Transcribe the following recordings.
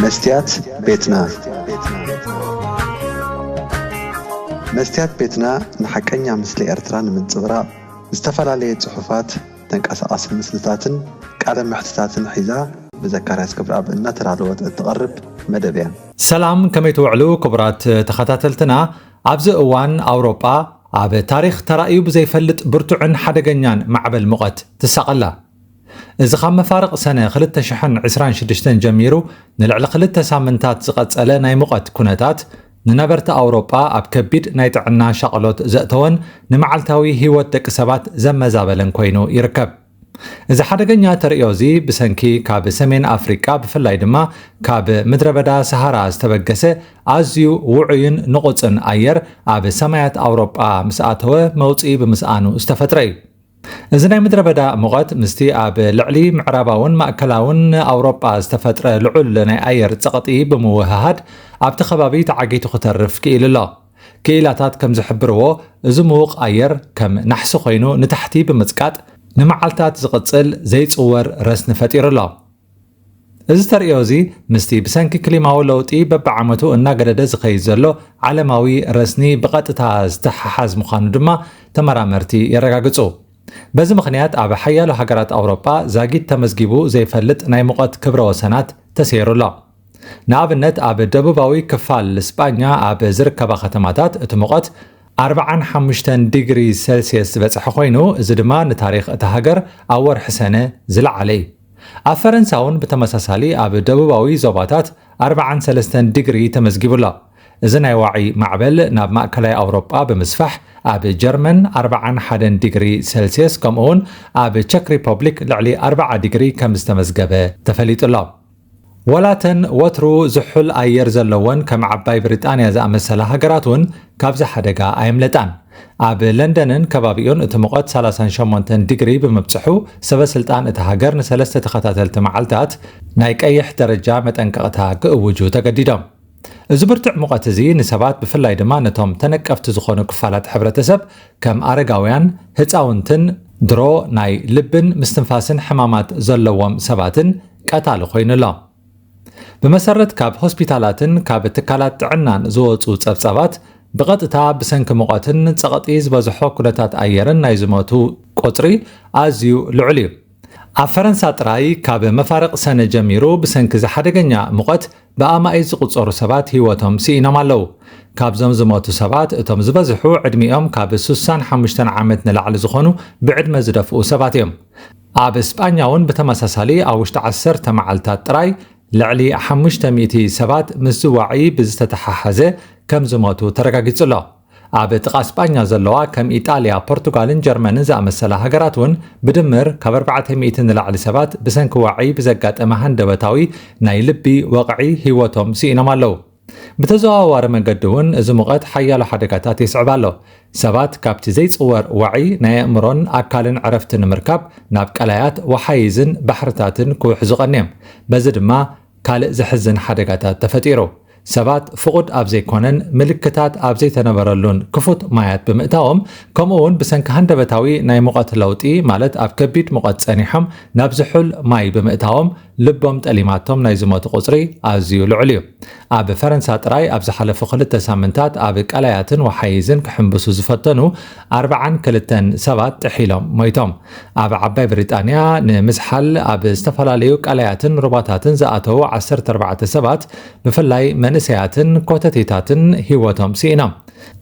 መስትያት ቤትና። መስትያት ቤትና ንሓቀኛ ምስሊ ኤርትራ ንምንጽብራቕ ዝተፈላለየ ጽሑፋት፣ ተንቀሳቓሲ ምስልታትን ቃለ መሕትታትን ሒዛ ብዘካርያስ ክብረኣብ እናተዳለወት እትቐርብ መደብ እያ። ሰላም፣ ከመይ ትውዕሉ ክቡራት ተኸታተልትና? ኣብዚ እዋን ኣውሮጳ ኣብ ታሪኽ ተራእዩ ብዘይፈልጥ ብርቱዕን ሓደገኛን ማዕበል ሙቐት ትሳቐላ። እዚ ካብ መፋርቕ ሰነ ክልተ ሽሕን ዕስራን ሽዱሽተን ጀሚሩ ንልዕሊ ክልተ ሳምንታት ዝቐጸለ ናይ ሙቐት ኩነታት፣ ንነበርቲ ኣውሮጳ ኣብ ከቢድ ናይ ጥዕና ሻቕሎት ዘእተወን ንመዓልታዊ ህይወት ደቂ ሰባት ዘመዛበለን ኮይኑ ይርከብ። እዚ ሓደገኛ ተርእዮ እዚ ብሰንኪ ካብ ሰሜን ኣፍሪቃ፣ ብፍላይ ድማ ካብ ምድረ በዳ ሰሃራ ዝተበገሰ ኣዝዩ ውዑይን ንቑጽን ኣየር ኣብ ሰማያት ኣውሮጳ ምስ ኣተወ መውጽኢ ብምስኣኑ ዝተፈጥረ እዩ። እዚ ናይ ምድረ በዳ ሙቐት ምስቲ ኣብ ልዕሊ ምዕራባውን ማእከላውን ኣውሮጳ ዝተፈጥረ ልዑል ናይ ኣየር ጸቕጢ ብምውህሃድ ኣብቲ ከባቢ ተዓጊቱ ክተርፍ ክኢሉ ኣሎ። ክኢላታት ከም ዝሕብርዎ፣ እዚ ምዉቕ ኣየር ከም ናሕሲ ኮይኑ ንታሕቲ ብምጽቃጥ ንመዓልታት ዝቕጽል ዘይጽወር ረስኒ ፈጢሩ ኣሎ። እዚ ተርእዮ እዚ ምስቲ ብሰንኪ ክሊማዊ ለውጢ በብዓመቱ እናገደደ ዝኸይድ ዘሎ ዓለማዊ ረስኒ ብቐጥታ ዝተሓሓዝ ምዃኑ ድማ ተመራመርቲ የረጋግጹ። በዚ ምኽንያት ኣብ ሓያሎ ሃገራት ኣውሮጳ ዛጊት ተመዝጊቡ ዘይፈልጥ ናይ ሙቐት ክብረ ወሰናት ተሰይሩ ኣሎ። ንኣብነት፣ ኣብ ደቡባዊ ክፋል ስጳኛ ኣብ ዝርከባ ከተማታት እቲ ሙቐት ኣርብዓን ሓሙሽተን ዲግሪ ሴልስየስ ዝበጽሐ ኮይኑ፣ እዚ ድማ ንታሪኽ እታ ሃገር ኣብ ወርሒ ሰነ ዝለዓለ እዩ። ኣብ ፈረንሳ እውን ብተመሳሳሊ ኣብ ደቡባዊ ዞባታት ኣርብዓን ሰለስተን ዲግሪ ተመዝጊቡ ኣሎ። እዚ ናይ ዋዒ ማዕበል ናብ ማእከላይ ኣውሮጳ ብምስፋሕ፣ ኣብ ጀርመን ኣርብዓን ሓደን ዲግሪ ሴልስየስ፣ ከምኡ እውን ኣብ ቸክ ሪፐብሊክ ልዕሊ ኣርብዓ ዲግሪ ከም ዝተመዝገበ ተፈሊጡ ኣሎ። ዋላተን ወትሩ ዝሑል ኣየር ዘለወን ከም ዓባይ ብሪጣንያ ዝኣመሰላ ሃገራት እውን ካብዚ ሓደጋ ኣየምለጣን። ኣብ ለንደንን ከባቢኡን እቲ ሙቐት ሰላሳን ሸሞንተን ዲግሪ ብምብጽሑ፣ ሰበ ስልጣን እታ ሃገር ንሰለስተ ተኸታተልቲ መዓልታት ናይ ቀይሕ ደረጃ መጠንቀቕታ ክእውጁ ተገዲዶም። እዚ ብርቱዕ ሙቐት እዚ ንሰባት፣ ብፍላይ ድማ ነቶም ተነቀፍቲ ዝኾኑ ክፋላት ሕብረተሰብ፣ ከም ኣረጋውያን፣ ህጻውንትን ድሮ ናይ ልብን ምስትንፋስን ሕማማት ዘለዎም ሰባትን ቀታሊ ኮይኑ ኣሎ። ብመሰረት ካብ ሆስፒታላትን ካብ ትካላት ጥዕናን ዝወጹ ጸብጻባት፣ ብቐጥታ ብሰንኪ ሙቐትን ጸቕጢ ዝበዝሖ ኩነታት ኣየርን ናይ ዝሞቱ ቁጽሪ ኣዝዩ ልዑል እዩ። ኣብ ፈረንሳ ጥራይ ካብ መፋርቕ ሰነ ጀሚሩ ብሰንኪ እዚ ሓደገኛ ሙቐት ብኣማኢት ዝቑጸሩ ሰባት ህይወቶም ስኢኖም ኣለዉ። ካብዞም ዝሞቱ ሰባት እቶም ዝበዝሑ ዕድሚኦም ካብ ስሳን ሓሙሽተን ዓመት ንላዕሊ ዝኾኑ ብዕድመ ዝደፍኡ ሰባት እዮም። ኣብ ስጳኛ እውን ብተመሳሳሊ ኣብ ውሽጢ ዓሰርተ መዓልታት ጥራይ ልዕሊ ሓሙሽተ ሚእቲ ሰባት ምስ ዝዋዒ ብዝተተሓሓዘ ከም ዝሞቱ ተረጋጊጹ ኣሎ። ኣብ ጥቓ ስጳኛ ዘለዋ ከም ኢጣልያ፣ ፖርቱጋልን ጀርመንን ዝኣመሰላ ሃገራት እውን ብድምር ካብ ኣርባዕተ ሚእቲ ንላዕሊ ሰባት ብሰንኪ ዋዒ ብዘጋጠመ ሃንደበታዊ ናይ ልቢ ወቕዒ ህይወቶም ስኢኖም ኣለዉ። ብተዘዋዋሪ መገዲ እውን እዚ ሙቐት ሓያሎ ሓደጋታት የስዕብ ኣሎ። ሰባት ካብቲ ዘይጽወር ዋዒ ናይ ኣእምሮን ኣካልን ዕረፍቲ ንምርካብ ናብ ቀላያት፣ ወሓይዝን ባሕርታትን ክውሕዙ ቀንዮም። በዚ ድማ ካልእ ዘሕዝን ሓደጋታት ተፈጢሩ። ሰባት ፍቑድ ኣብ ዘይኮነን ምልክታት ኣብ ዘይተነበረሉን ክፉት ማያት ብምእታዎም፣ ከምኡ እውን ብሰንኪ ሃንደበታዊ ናይ ሙቐት ለውጢ፣ ማለት ኣብ ከቢድ ሙቐት ጸኒሖም ናብ ዝሑል ማይ ብምእታዎም፣ ልቦም ጠሊማቶም ናይ ዝሞቱ ቁጽሪ ኣዝዩ ልዑል እዩ። ኣብ ፈረንሳ ጥራይ ኣብ ዝሓለፉ ክልተ ሳምንታት ኣብ ቀላያትን ወሓይዝን ክሕምብሱ ዝፈተኑ ኣርብዓን ክልተን ሰባት ጥሒሎም ሞይቶም። ኣብ ዓባይ ብሪጣንያ ንምዝሓል ኣብ ዝተፈላለዩ ቀላያትን ሩባታትን ዝኣተዉ ዓሰርተ ኣርባዕተ ሰባት፣ ብፍላይ መንእሰያትን ኮተቴታትን፣ ህይወቶም ስኢኖም።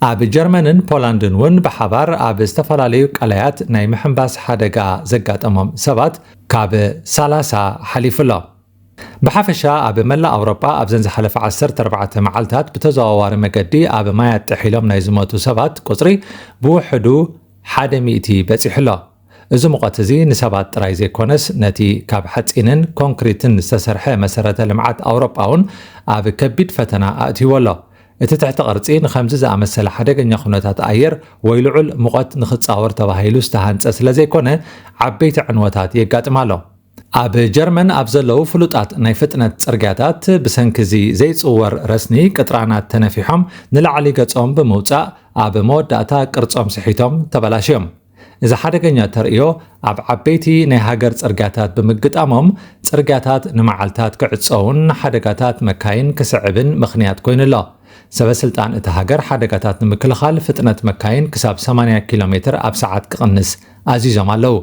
ኣብ ጀርመንን ፖላንድን እውን ብሓባር ኣብ ዝተፈላለዩ ቀላያት ናይ ምሕንባስ ሓደጋ ዘጋጠሞም ሰባት ካብ ሰላሳ ሓሊፉ ኣሎ። ብሓፈሻ ኣብ መላእ ኣውሮጳ ኣብዘን ዝሓለፈ ዓሰርተ ኣርባዕተ መዓልታት ብተዘዋዋሪ መገዲ ኣብ ማያት ጥሒሎም ናይ ዝሞቱ ሰባት ቁጽሪ ብውሕዱ ሓደ ሚእቲ በጺሑ ኣሎ። እዚ ሙቐት እዚ ንሰባት ጥራይ ዘይኮነስ፣ ነቲ ካብ ሓጺንን ኮንክሪትን ዝተሰርሐ መሰረተ ልምዓት ኣውሮጳ እውን ኣብ ከቢድ ፈተና ኣእትይዎ ኣሎ። እቲ ትሕቲ ቅርጺ ንኸምዚ ዝኣመሰለ ሓደገኛ ኩነታት ኣየር ወይ ልዑል ሙቐት ንኽጻወር ተባሂሉ ዝተሃንጸ ስለ ዘይኮነ፣ ዓበይቲ ዕንወታት የጋጥም ኣሎ። ኣብ ጀርመን ኣብ ዘለዉ ፍሉጣት ናይ ፍጥነት ጽርግያታት፣ ብሰንኪ እዚ ዘይጽወር ረስኒ ቅጥራናት ተነፊሖም ንላዕሊ ገጾም ብምውጻእ፣ ኣብ መወዳእታ ቅርጾም ስሒቶም ተበላሽዮም። እዚ ሓደገኛ ተርእዮ ኣብ ዓበይቲ ናይ ሃገር ጽርግያታት ብምግጣሞም፣ ጽርግያታት ንመዓልታት ክዕጸውን ሓደጋታት መካይን ክስዕብን ምኽንያት ኮይኑ ኣሎ። ሰበ ስልጣን እታ ሃገር ሓደጋታት ንምክልኻል ፍጥነት መካይን ክሳብ ሰማንያ ኪሎ ሜትር ኣብ ሰዓት ክቕንስ ኣዚዞም ኣለዉ።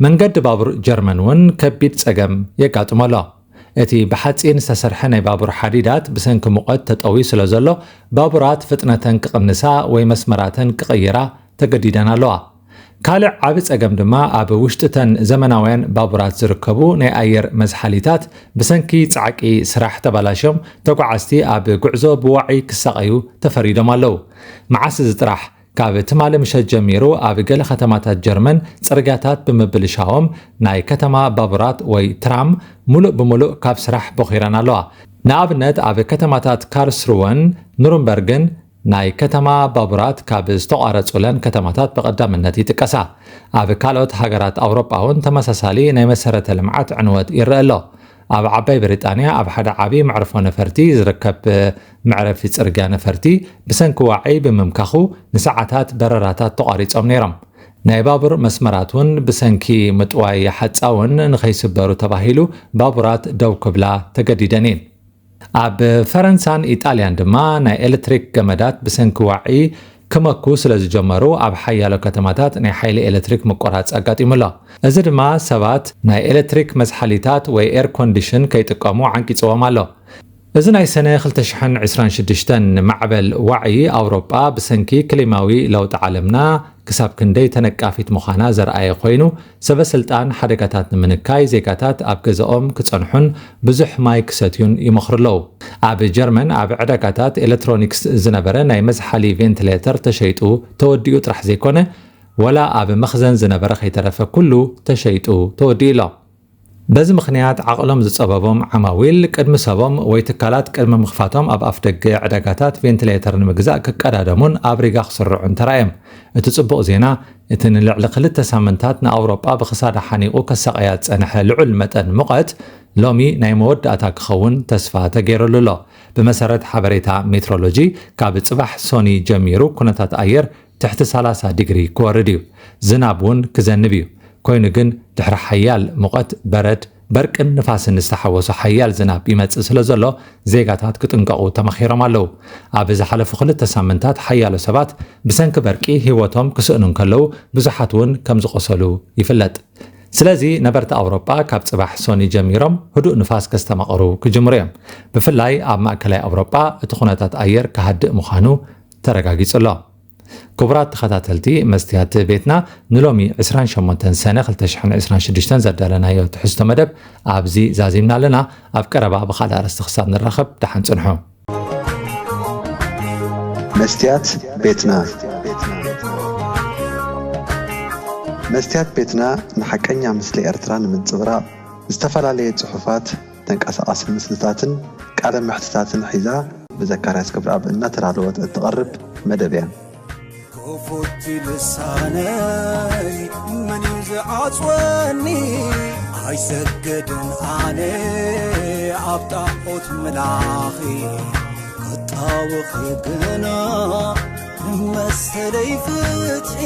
መንገዲ ባቡር ጀርመን እውን ከቢድ ጸገም የጋጥሞ ኣሎ። እቲ ብሓጺን ዝተሰርሐ ናይ ባቡር ሓዲዳት ብሰንኪ ሙቐት ተጠውዩ ስለ ዘሎ፣ ባቡራት ፍጥነተን ክቕንሳ ወይ መስመራተን ክቕይራ ተገዲደን ኣለዋ። ካልእ ዓቢ ጸገም ድማ ኣብ ውሽጢ ተን ዘመናውያን ባቡራት ዝርከቡ ናይ ኣየር መዝሓሊታት ብሰንኪ ጻዕቂ ስራሕ ተባላሽዮም ተጓዓዝቲ ኣብ ጉዕዞ ብዋዒ ክሳቐዩ ተፈሪዶም ኣለዉ። መዓስ እዚ ጥራሕ? ካብ ትማሊ ምሸት ጀሚሩ ኣብ ገለ ከተማታት ጀርመን ጽርግያታት ብምብልሻዎም ናይ ከተማ ባቡራት ወይ ትራም ሙሉእ ብሙሉእ ካብ ስራሕ ቦኺረን ኣለዋ። ንኣብነት ኣብ ከተማታት ካርስሩወን ኑርንበርግን ናይ ከተማ ባቡራት ካብ ዝተቋረጹለን ከተማታት ብቐዳምነት ይጥቀሳ። ኣብ ካልኦት ሃገራት ኣውሮጳ እውን ተመሳሳሊ ናይ መሰረተ ልምዓት ዕንወት ይረአ ኣሎ። ኣብ ዓባይ ብሪጣንያ ኣብ ሓደ ዓቢ መዕርፎ ነፈርቲ ዝርከብ መዕረፊ ጽርግያ ነፈርቲ ብሰንኪ ዋዒ ብምምካኹ ንሰዓታት በረራታት ተቋሪጾም ነይሮም። ናይ ባቡር መስመራት እውን ብሰንኪ ምጥዋይ ሓጻውን ንኸይስበሩ ተባሂሉ ባቡራት ደው ክብላ ተገዲደን እየን። ኣብ ፈረንሳን ኢጣልያን ድማ ናይ ኤሌክትሪክ ገመዳት ብሰንኪ ዋዒ ክመኩ ስለ ዝጀመሩ ኣብ ሓያሎ ከተማታት ናይ ሓይሊ ኤሌክትሪክ ምቆራጽ ኣጋጢሙ ኣሎ። እዚ ድማ ሰባት ናይ ኤሌክትሪክ መዝሓሊታት ወይ ኤር ኮንዲሽን ከይጥቀሙ ዓንቂጽዎም ኣሎ። እዚ ናይ ሰነ ክልተ ሽሕን ዕስራን ሽዱሽተን ማዕበል ዋዒ ኣውሮጳ ብሰንኪ ክሊማዊ ለውጢ ዓለምና ክሳብ ክንደይ ተነቃፊት ምዃና ዘርኣየ ኮይኑ፣ ሰበ ስልጣን ሓደጋታት ንምንካይ ዜጋታት ኣብ ገዛኦም ክጸንሑን ብዙሕ ማይ ክሰትዩን ይመኽሩ ኣለዉ። ኣብ ጀርመን ኣብ ዕዳጋታት ኤሌክትሮኒክስ ዝነበረ ናይ መዝሓሊ ቬንቲሌተር ተሸይጡ ተወዲኡ ጥራሕ ዘይኮነ፣ ወላ ኣብ መኽዘን ዝነበረ ከይተረፈ ኩሉ ተሸይጡ ተወዲኡ ኣሎ። በዚ ምኽንያት ዓቕሎም ዝጸበቦም ዓማዊል ቅድሚ ሰቦም ወይ ትካላት ቅድሚ ምኽፋቶም ኣብ ኣፍደገ ዕዳጋታት ቬንቲሌተር ንምግዛእ ክቀዳደሙን ኣብ ሪጋ ክስርዑን ተራእዮም። እቲ ጽቡቕ ዜና፣ እቲ ንልዕሊ ክልተ ሳምንታት ንኣውሮጳ ብኽሳዳ ሓኒቑ ከሳቐያ ዝጸንሐ ልዑል መጠን ሙቐት ሎሚ ናይ መወዳእታ ክኸውን ተስፋ ተገይሩሉ ኣሎ። ብመሰረት ሓበሬታ ሜትሮሎጂ፣ ካብ ጽባሕ ሶኒ ጀሚሩ ኩነታት ኣየር ትሕቲ ሰላሳ ዲግሪ ክወርድ እዩ። ዝናብ እውን ክዘንብ እዩ። ኮይኑ ግን ድሕሪ ሓያል ሙቐት፣ በረድ፣ በርቅን ንፋስን ዝተሓወሶ ሓያል ዝናብ ይመጽእ ስለ ዘሎ ዜጋታት ክጥንቀቑ ተመኺሮም ኣለዉ። ኣብ ዝሓለፉ ክልተ ሳምንታት ሓያሎ ሰባት ብሰንኪ በርቂ ህይወቶም ክስእኑ እንከለዉ ብዙሓት እውን ከም ዝቖሰሉ ይፍለጥ። ስለዚ ነበርቲ ኣውሮጳ ካብ ጽባሕ ሶኒ ጀሚሮም ህዱእ ንፋስ ከስተማቕሩ ክጅምሩ እዮም። ብፍላይ ኣብ ማእከላይ ኣውሮጳ እቲ ኩነታት ኣየር ክሃድእ ምዃኑ ተረጋጊጹ ኣሎ። ክቡራት ተኸታተልቲ መስትያት ቤትና፣ ንሎሚ ዕስራን ሸሞንተን ሰነ ክልተ ሽሕን ዕስራን ሽዱሽተን ዘዳለናዮ ትሕዝቶ መደብ ኣብዚ ዛዚምና ኣለና። ኣብ ቀረባ ብኻልእ ኣርእስቲ ክሳብ ንራኸብ ደሓን ጽንሑ። መስትያት ቤትና። መስትያት ቤትና ንሓቀኛ ምስሊ ኤርትራ ንምንጽብራቕ ዝተፈላለየ ጽሑፋት፣ ተንቀሳቓሲ ምስልታትን ቃለ መሕትታትን ሒዛ ብዘካርያስ ክብረኣብ እናተዳለወት እትቐርብ መደብ እያ። ክፉት ልሳነይ መን እዩ ዝዓጽወኒ? ኣይሰግድን ኣነ ኣብ ጣዖት ምላኺ፣ ክጣወኺ ግና መሰለይ ፍትሒ።